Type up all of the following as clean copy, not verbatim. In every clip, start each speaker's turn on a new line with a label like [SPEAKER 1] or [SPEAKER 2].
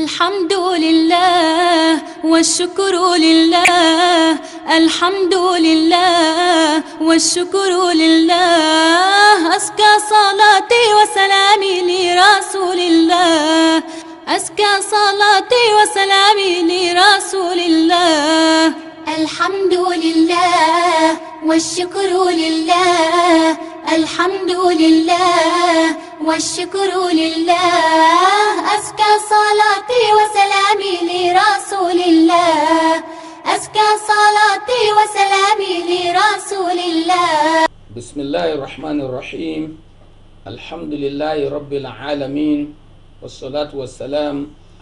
[SPEAKER 1] الحمد لله والشكر لله، الحمد لله والشكر لله، أزكى صلاتي وسلامي لرسول الله، أزكى صلاتي وسلامي لرسول الله.
[SPEAKER 2] الحمد لله والشكر لله، الحمد لله والشكر لله، أزكى صلاتي وسلامي لرسول الله، أزكى صلاتي وسلامي لرسول الله.
[SPEAKER 3] بسم الله الرحمن الرحيم، الحمد لله رب العالمين، والصلاة والسلام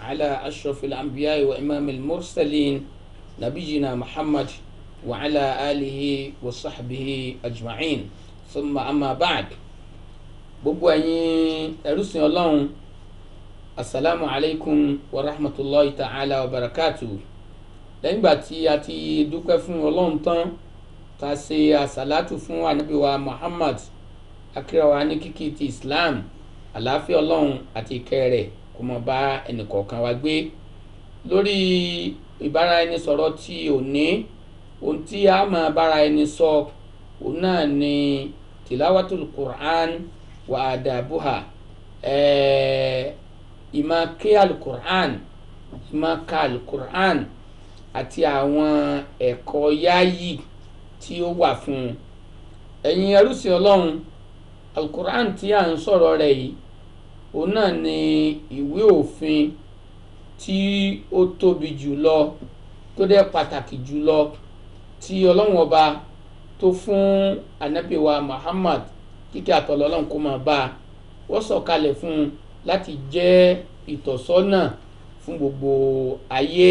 [SPEAKER 3] على أشرف الأنبياء وإمام المرسلين نبينا محمد وعلى آله وصحبه أجمعين، ثم أما بعد. Gbogbo ẹ̀yin ẹrúsìn Ọlọ́run, asalaamu alaykum wa rahmatulahi ta'ala wa barakatu. Lẹ́yìn ìgbà tí a ti dúpẹ́ fún Ọlọ́run tán, ta ṣe àsàlátù fún ànábì wa Muhammad, akíra wa ní kíkí ti Islam, àlàáfíà Ọlọ́run àti ìkẹ́ rẹ̀ kó máa bá ẹnìkọ̀ọ̀kan wa gbé. Lórí ìbára ẹni sọ̀rọ̀ tí òní, ohun tí a máa bára ẹni sọ òun náà ni tìláwàtul Qur'an wa adabuha, ìmá ké alukur'an, ìmá ka alukur'an àti àwọn ẹ̀kọ́ yáyì tí ó wà fún un. Ẹ̀yin ẹrúsìn Ọlọ́run, alukur'an tí à ń sọ̀rọ̀ rẹ̀ yìí òun náà ni ìwé òfin tí ó tóbi jùlọ, tó dẹ̀ pàtàkì jùlọ, tí Ọlọ́run ọba tó fún ànábì wa Muhammad, kíkẹ́ àtọ̀lọ́ Ọlọ́run kó máa bá a, wọ́n sọ̀kalẹ̀ fún un láti jẹ́ ìtọ́sọ́nà fún gbogbo ayé.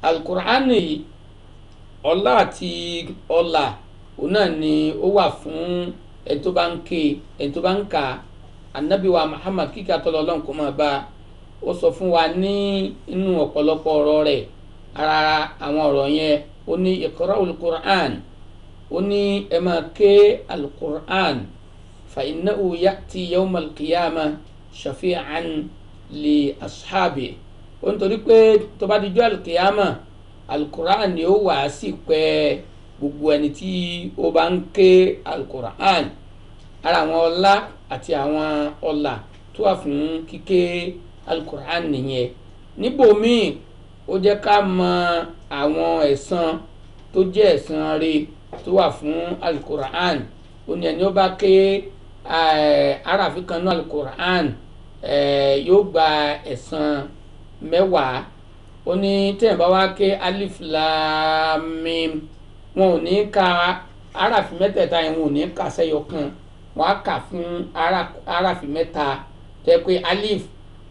[SPEAKER 3] Alukur'ani yìí, ọlá àti ọlà òun náà ni ó wà fún ẹni tó bá ń ké, ẹni tó bá ń kà. Ànábì wa Muhammad, kíkẹ́ àtọ̀lọ́ Ọlọ́run kó máa bá a, ó sọ fún wa ní inú ọ̀pọ̀lọpọ̀ ọ̀rọ̀ rẹ̀. Ara àwọn ọ̀rọ̀ yẹn, ó ní iqra'ul Qur'an, ó ní ẹ máa ké alukur'an, fa innahu ya'ti yawmal qiyamah shafi'an li ashabi. Ó nítorí pé tó bá dijọ́ alukiyama, alukur'an ni ó wà á sì pẹ́ gbogbo ẹni tí ó bá ń ké alukur'an. Ara àwọn ọlá àti àwọn ọlà tó wà fún kíké alukur'an nìyẹn. Níbòmíì, ó jẹ́ ká mọ àwọn ẹ̀san tó jẹ́ ẹ̀san rere tó wà fún alukur'an. Ó ní ẹni ó bá ké aráàfin kan náà alukur'an, yóò gba ẹ̀san 10. Ó ní tẹ́yìn bá wá ké alif lam mim, wọn ò ní ka aráàfin mẹ́tẹ̀ẹ̀ta yẹn, wọn ò ní ka sẹ́yọ kan, wọn á kà fún aráàfin mẹ́ta. Tẹ́ pé alif,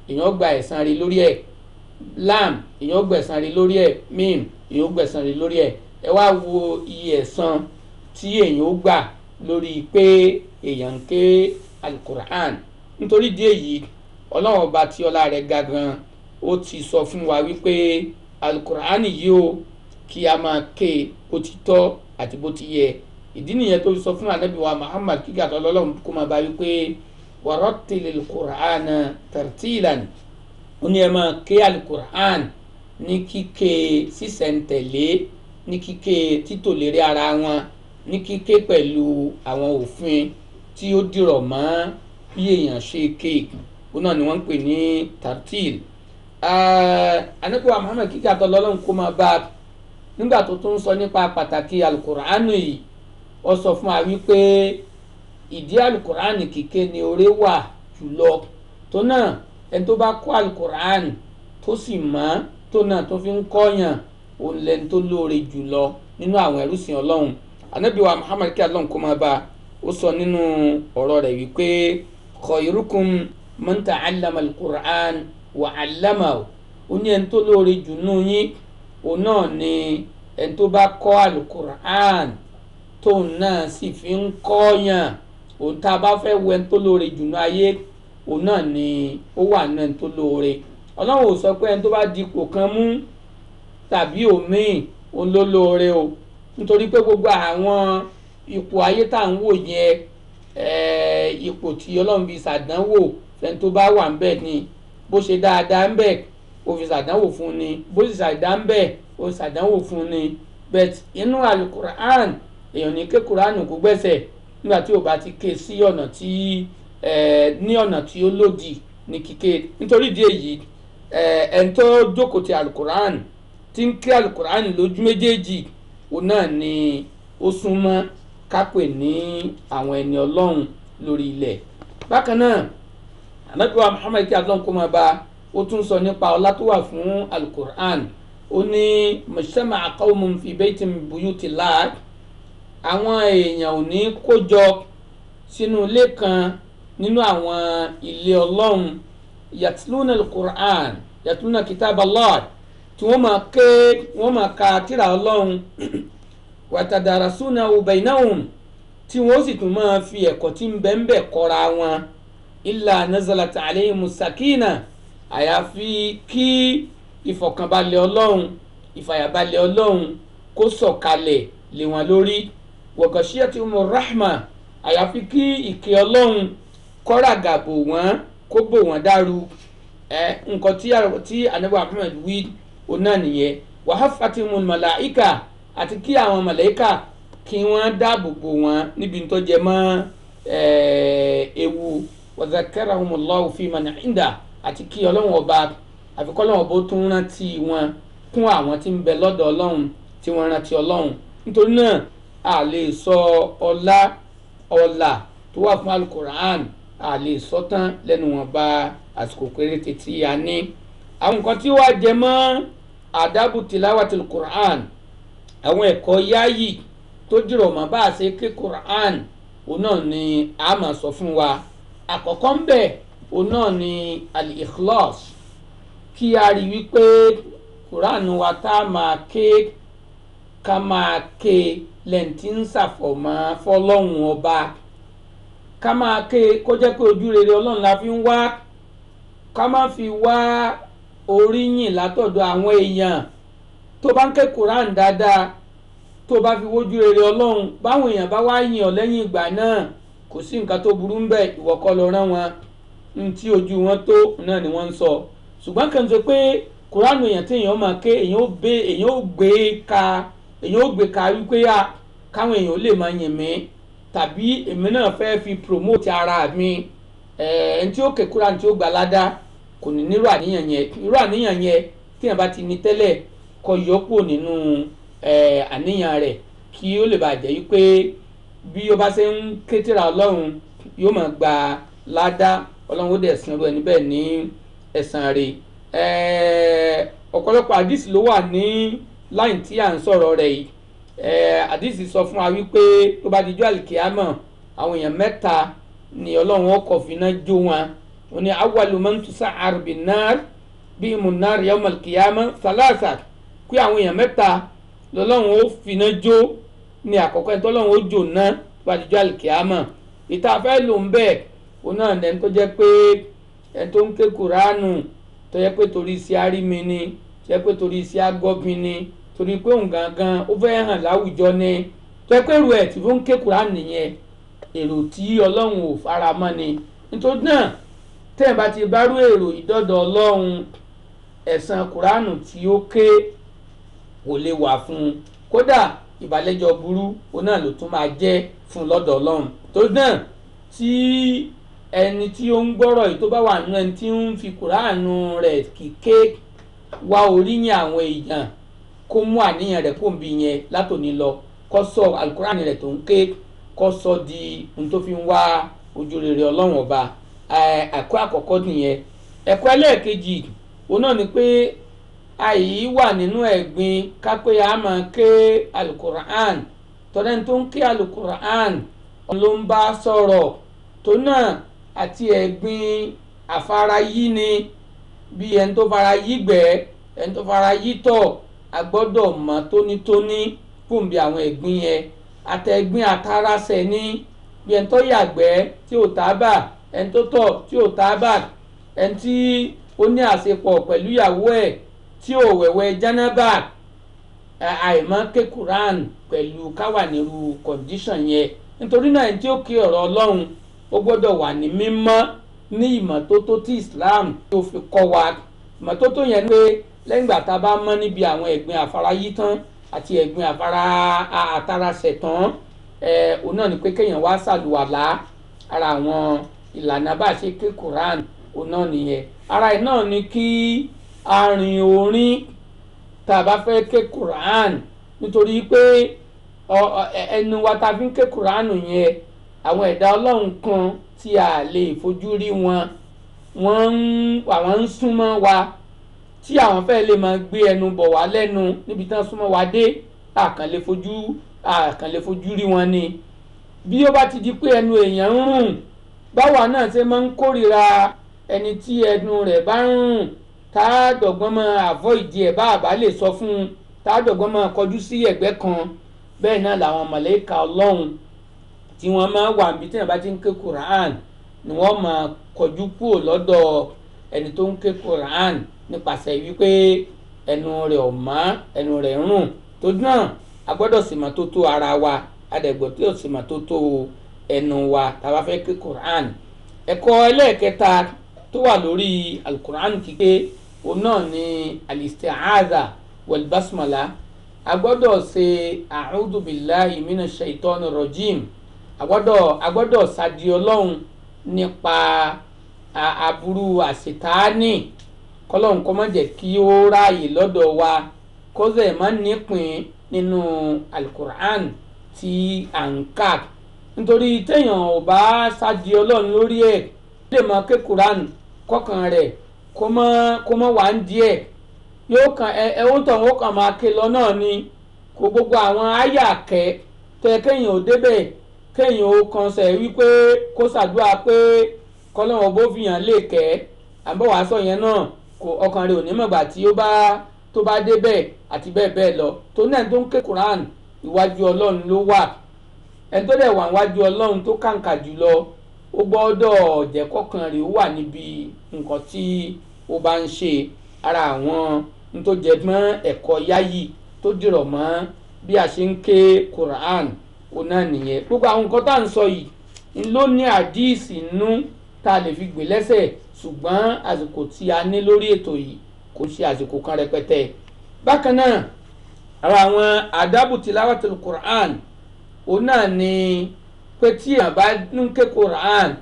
[SPEAKER 3] èèyàn gba ẹ̀san rere lórí ẹ̀, lam, èèyàn gba ẹ̀san rere lórí ẹ̀, mim, èèyàn gba ẹ̀san rere lórí ẹ̀. Ẹ wá wo iye ẹ̀san tí èèyàn ó gbà lórí pé èèyàn ń ké alukur'an. Nítorí díẹ̀ yìí, Ọlọ́run ọba tí ọlá rẹ̀ ga gan, ó ti sọ fún wa wípé alukur'an yìí ó kí a máa ké bó ti tọ́ àti bó ti yẹ. Ìdí nìyẹn tó sọ fún ànábì wa Muhammad, kíkẹ́ àtọ́lọ́ Ọlọ́run kó máa bá wípé warattilil Qur'ana tartilan. Ó ní ẹ máa ké alukur'an ní kíké sísẹ̀ntẹ̀lé, ní kíké títò lérí ara wọn, ní kíké pẹ̀lú àwọn òfin tí ó dìrọ̀ mọ́ bí èèyàn ṣe ké. Ó náà ni wọ́n ń pè ní tartil. Ànábì wa Muhammad, kíkẹ́ àtọ́lọ́ Ọlọ́run kó máa bá a, nígbà tó tún sọ nípa pàtàkì alukur'an yìí, ó sọ fún wa wípé ìdí alukur'an kíké ni oore wà jùlọ. Tó náà, ẹni tó bá kọ́ alukur'an tó sì mọ̀, tó náà tó fi ń kọ́yàn, òun lẹni tó lóore jùlọ nínú àwọn ẹrúsìn Ọlọ́run. Ànábì wa Muhammad, kí Ọlọ́run kó máa bá a, ó sọ nínú ọ̀rọ̀ rẹ̀ wípé khayrukum man ta'allama alukur'an wa 'allamahu. Ó ní ẹni tó lóore jù nínú yín, òun náà ni ẹni tó bá kọ́ alukur'an tóun náà sì fi ń kọ́yàn. Òun tá a bá fẹ́ wo ẹni tó lóore jù nínú ayé, òun náà ni ó wà nínú ẹni tó lóore. Ọlọ́run ò sọ pé ẹni tó bá di ipò kan mú tàbí òmíì òun ló lóore o, nítorí pé gbogbo àwọn ipò ayé tá à ń wò yẹn, ipò tí Ọlọ́run fi ṣàdánwò fẹ́ni tó bá wà ń bẹ̀ ni, bó ṣe dáadáa ń bẹ̀ ó fi ṣàdánwò fún ni, bó sì ṣàìdá ń bẹ̀ ó ṣàdánwò fún ni. But inú alukur'an èèyàn ní ké Kur'an kó gbẹ́sẹ̀ nígbà tí ó bá ti ké sí ọ̀nà tí ní ọ̀nà tí ó lòdì ní kíké. Nítorí ìdí èyí ẹni tó jókòó ti alukur'an tí ń ké alukur'an lójú méjèèjì, òun náà ni ó súnmọ́ ká pè ní àwọn ẹni Ọlọ́run lórí ilẹ̀. Bákan náà Ànábì wa Muhammad kí Ọlọ́run kó máa bá, ó tún sọ nípa ọlá tó wà fún alukur'an. Ó ní majtama'a qawmun fi baytin min buyutillah, àwọn èèyàn ò ní kójọ sínú ilé kan nínú àwọn ilé Ọlọ́run, yatluna alukur'an, yatluna kitab Allah, tí wọ́n máa ké, wọ́n máa ka tírà Ọlọ́run, watadarasunahu bainahum, tí wọ́n sì tún máa fi ẹ̀kọ́ tí ń bẹ ń bẹ kọ́ra wọn, illa nazalat alayhimus sakina, àyàfi kí ìfọ̀kànbalẹ̀ Ọlọ́run, ìfàyàbalẹ̀ Ọlọ́run kó sọ̀kalẹ̀ lé wọn lórí, wa ghashiyatuhumur rahma, àyàfi kí ìkẹ́ Ọlọ́run kọ́ràgà bò wọ́n, kó bò wọ́n dàrú. Nǹkan tí Ànábì Muhammad wí òun náà nìyẹn. Wa haffathumul malaika, àti kí àwọn màláíkà kí wọ́n dáàbò bò wọ́n níbi tó jẹ mọ́ ewu. Wa zakarahumullahu fi man inda, àti kí Ọlọ́run ọba, àfi kọ́ Ọlọ́run ọba ó tún rántí wọn kún àwọn tí ń bẹ lọ́dọ̀ Ọlọ́run tí wọ́n rántí Ọlọ́run. Nítorí náà a lè sọ ọlá ọlà tó wà fún alukur'an, a lè sọ tán lẹ́nu wọn bá àsìkò péréte tí a ní. Àwọn nǹkan tí wàá jẹ mọ́ àdábù tìláwàtì kur'an, àwọn ẹ̀kọ́ yáyì tó dìrọ̀ mọ́ bá a ṣe ké kur'an, òun náà ni a máa sọ fún wa. Àkọ́kọ́ ń bẹ̀ òun náà ni al-ikhlas, kí a rí wípé kur'an wa tá a máa ké, ká máa ké lẹ́yìn tí ń ṣàfọ̀mọ́ fọlọ́hun ọba, ká máa ké kó jẹ́ pé ojú rere Ọlọ́run la fi ń wá, ká má fi wá oríyìn látọ̀dọ̀ àwọn èèyàn. Tó bá ń ké Quran dáadáa, tó bá fi wójú rere Ọlọ́run, báwọn èèyàn bá wá yìn ọ́ lẹ́yìn ìgbà náà, kò sí nǹkan tó burú ń bẹ̀, ìwọ kọ́ ló rán wọn, ní tí ojú wọn tó náà ni wọ́n ń sọ. Ṣùgbọ́n kàn ṣe pé Quran èèyàn tí èèyàn máa ké, èèyàn ó gbé ka, èèyàn ó gbé ka wípé a káwọn èèyàn lè máa yìn mí, tàbí èmi náà fẹ́ fi promote ara mi. Ẹni tí ó ké Quran tí ó gbà ládá kò ní nírú àníyàn yẹn. Irú àníyàn yẹn tí èèyàn bá ti ní tẹ́lẹ̀, kó yọ kúrò nínú àníyàn rẹ̀, kí ó lè bàjẹ́ wípé bí ó bá ṣe ń ké tírà Ọlọ́run yóò máa gba ládá, Ọlọ́run ó dẹ̀ san irú ẹni bẹ́ẹ̀ ní ẹ̀san rẹ̀. Ọ̀pọ̀lọpọ̀ àdìsí ló wà ní láì tí à ń sọ̀rọ̀ rẹ̀ yìí. Àdìsí sọ fún wa wípé tó bá dijọ́ àlìkíyámọ̀, àwọn èèyàn mẹ́ta ni Ọlọ́run ó kọ́ finá jó wọn. Ó ní awwalu man tusa'ar bin-nar bihimun nar yawm al-qiyamah thalatha, pé àwọn èèyàn mẹ́ta lọ́lọ́run ó finá jó ní àkọ́kọ́ ẹni tọ́lọ́run ó jò ná tó bá dijọ́ àlìkíyámọ̀. Ìta fẹ́ lò ń bẹ̀ òun náà lẹ́ni tó jẹ́ pé ẹni tó ń ké Kùránù tó jẹ́ pé torí iṣẹ́ àrími ni, tó jẹ́ pé torí iṣẹ́ àgọ́bin ni, torí pé òun gangan ó fẹ́ hàn láwùjọ ni, tó jẹ́ pé èrò ẹ̀ tí ó ń ké Kùránù nìyẹn, èrò tí Ọlọ́run ò fara mọ́ ni. Nítorí náà tẹ́ẹ̀ bá ti bárú èrò ìdọ́dọ̀ Ọlọ́run, ẹ̀san Kùránù tí ó ké kò lè wà fún un, kódà ìbàlẹ́jọ́ burú òun náà ló tún máa jẹ́ fún un lọ́dọ̀ Ọlọ́run. Torí náà tí ẹni tí ó ń gbọ́rọ̀ yìí tó bá wà nínú ẹni tí ń fi Kùránù rẹ̀ kíké wá oríyìn àwọn èèyàn, kó mú àníyàn rẹ̀ kó ń bi yẹn látòní lọ, kó sọ alukurani rẹ̀ tó ń ké, kó sọ di ohun tó fi ń wá ojú rere Ọlọ́run ọba. Ẹ̀kọ́ àkọ́kọ́ nìyẹn. Ẹ̀kọ́ ẹlẹ́ẹ̀kejì òun náà ni pé àyí wà nínú ẹ̀gbin ká pé a máa ké alukur'an, tọ́lẹ́ni tó ń ké alukur'an ló ń bá sọ̀rọ̀, tó náà àti ẹ̀gbin àfarayí ni, bí ẹni tó fara yí gbẹ́, ẹni tó fara yí tọ̀, a gbọ́dọ̀ mọ́ tónítóní fún bí àwọn ẹ̀gbin yẹn. Àtẹ̀gbin àtarasẹ̀ ni, bí ẹni tó yàgbẹ́ tí ò tábà, ẹni tó tọ̀ tí ò tábà, ẹni tí ó ní àṣepọ̀ pẹ̀lú ìyàwó ẹ̀ tí ò wẹ̀wẹ̀ jánábà, àìmọ́ ké Quran pẹ̀lú káwà nírú condition yẹn. Nítorí náà ẹni tí ó ké ọ̀rọ̀ Ọlọ́run ó gbọ́dọ̀ wà ní mímọ́ ní ìmọ́tótó tí Islam tó fi kọ́ wa. Ìmọ́tótó yẹn ni pé lẹ́yìn ìgbà tá a bá mọ́ níbi àwọn ẹ̀gbin àfarayí tán àti ẹ̀gbin àfara àtarasẹ̀ tán, òun náà ni pé kéèyàn wá ṣàlùwàlá. Ara àwọn ìlànà bá a ṣe ké Quran òun náà nìyẹn. Ara ẹ̀ náà ni kí a rìn orin tá a bá fẹ́ ké Quran, nítorí pé ẹnu wa tá a fi ń ké Quran yẹn, àwọn ẹ̀dá Ọlọ́run kan tí a lè fojú rí wọn, àwọn ń súnmọ́ wa, tí àwọn fẹ́ lè máa gbé ẹnu bọ̀ wá lẹ́nu níbi tí wọ́n súnmọ́ wa dé, a kàn lè fojú rí wọn ni. Bí ó bá ti di pé ẹnu èèyàn ń rùn, báwa náà ṣe máa ń kórìíra ẹni tí ẹnu rẹ̀ bá ń rùn, tá a dọ̀gbọ́n máa avoid ẹ̀ bá a bá lè sọ fún un, tá a dọ̀gbọ́n máa kọjú sí ẹ̀gbẹ́ kan. Bẹ́ẹ̀ náà làwọn màláíkà Ọlọ́run tí wọ́n máa wà níbi tí wọ́n bá ti ń ké Quran ni wọ́n máa kọjú kúrò lọ́dọ̀ ẹni tó ń ké Quran nípasẹ̀ wípé ẹnu rẹ̀ ò mọ́, ẹnu rẹ̀ ń rùn. Tó náà a gbọ́dọ̀ sì máa tó tó ara wa, a dẹ̀ gbọ́dọ̀ sì máa tó tó ẹnu wa tá a bá fẹ́ ké Quran. Ẹ̀kọ́ ẹlẹ́ẹ̀kẹta tó wà lórí alukur'an kíké òun náà ni alisti'adha walbasmala. A gbọ́dọ̀ ṣe a'udhu billahi minash shaitani rajim. A gbọ́dọ̀ ṣáàdì Ọlọ́run nípa aburú àṣetáàní, kọ́lọ́run kó má jẹ́ kí ó ráàyè lọ́dọ̀ wa, kó sì má nípìn nínú alukur'an tí à ń kà. Nítorí téèyàn ò bá ṣáàdì Ọlọ́run lórí ẹ̀, lè máa ké Quran kọ́kàn rẹ̀ kó mọ́ wà ń díẹ̀, yóò kàn ẹ ó tàn ó kàn máa ké lọ náà ni. Kò gbogbo àwọn àyà kẹ́ tẹ kéèyàn ò débẹ̀, kéèyàn ó kan sẹ̀ wípé kó ṣàdúrà pé kọ́lọ́wọ́n bó fi hàn lè kẹ́ àbọ̀ wàá sọ yẹn náà, kò ọkàn rẹ̀ ò ní mọ̀gbà tí ó bá tó bá débẹ̀ àti bẹ́ẹ̀ bẹ́ẹ̀ lọ. Tó náà tó ń ké Quran, iwájú Ọlọ́run ló wà. Ẹni tó dẹ̀ wà níwájú Ọlọ́run tó kàǹkà jùlọ, ó gbọ́dọ̀ jẹ́ kọ́kàn rẹ̀ ó wà níbi nǹkan tí ó bá ń ṣe. Ara àwọn n tó jẹ mọ́ ẹ̀kọ́ yáyì tó dìrọ̀ mọ́ bí a ṣe ń ké Quran ó náà nìyẹn. Gbogbo àwọn nǹkan tá à ń sọ yìí ló ní àdíìsì nú tá a lè fi gbé lẹ́sẹ̀, ṣùgbọ́n àsìkò tí a ní lórí ètò yìí kò ṣe àsìkò kan rẹpẹtẹ. Bákan náà, ara àwọn àdábù tilawatul Quran ó náà ni pé tí èèyàn bá ń ké Quran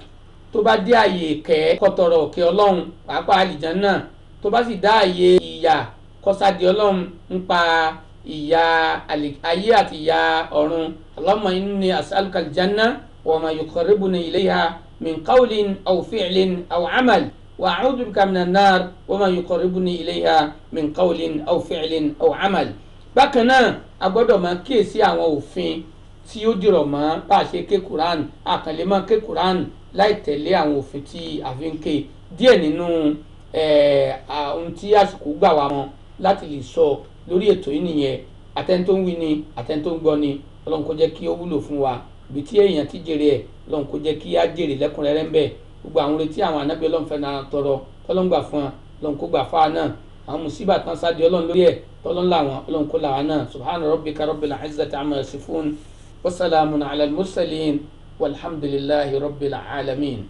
[SPEAKER 3] tó bá dé àyè ìkẹ́, kó tọrọ òkè Ọlọ́run pàápàá àlìjánnà, tó bá sì dá àyè ìyà, kó sádi Ọlọ́run ń pa ìyà ayé àti ìyà ọ̀run. Allahumma inni as'aluka aljanna wa ma yuqarribuni ilayha min qawlin aw fi'lin aw amal wa a'udhu bika minan nar wa ma yuqarribuni ilayha min qawlin aw fi'lin aw amal. Bákan náà, a gbọ́dọ̀ máa kíyèsí àwọn òfin tí ó dìrọ̀ mọ́ bá a ṣe ké Quran. A kàn lè máa ké Quran láì tẹ̀lé àwọn òfin tí a fi ń ké. Díẹ̀ nínú ohun tí àsìkò gbà wá mọ́ láti lè sọ lórí ètò yìí nìyẹn. Àtẹni tó ń wí ni, àtẹni tó ń gbọ́ ni, Ọlọ́run kó jẹ́ kí ó wúlò fún wa. Ibi tí èèyàn ti jèrè ẹ̀, Ọlọ́run kó jẹ́ kí á jèrè lẹ́kùnrẹ́rẹ́ ń bẹ̀. Gbogbo àwọn retí àwọn ànábì Ọlọ́run fẹ́ náà tọrọ, tọ́lọ́run gbà fún wa, Ọlọ́run kó gbà fáwa náà. Àwọn mùsíbà tán sáájú Ọlọ́run lórí ẹ̀, tọ́lọ́run làwọn, Ọlọ́run kó làwa náà. Subhana rabbika rabbil izzati amma yasifun. وسلام على المرسلين والحمد لله رب العالمين.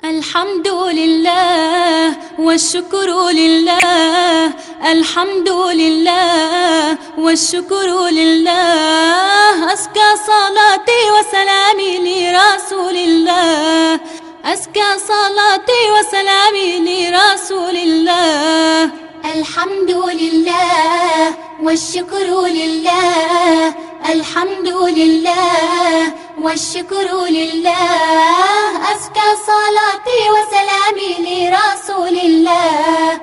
[SPEAKER 1] الحمد لله والشكر لله، الحمد لله والشكر لله، أزكى صلاتي وسلامي لرسول الله، أزكى صلاتي وسلامي لرسول الله.
[SPEAKER 2] الحمد لله والشكر لله، الحمد لله والشكر لله، أزكى صلاتي وسلامي لرسول الله،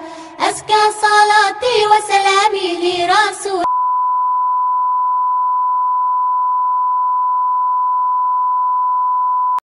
[SPEAKER 2] أزكى صلاتي وسلامي.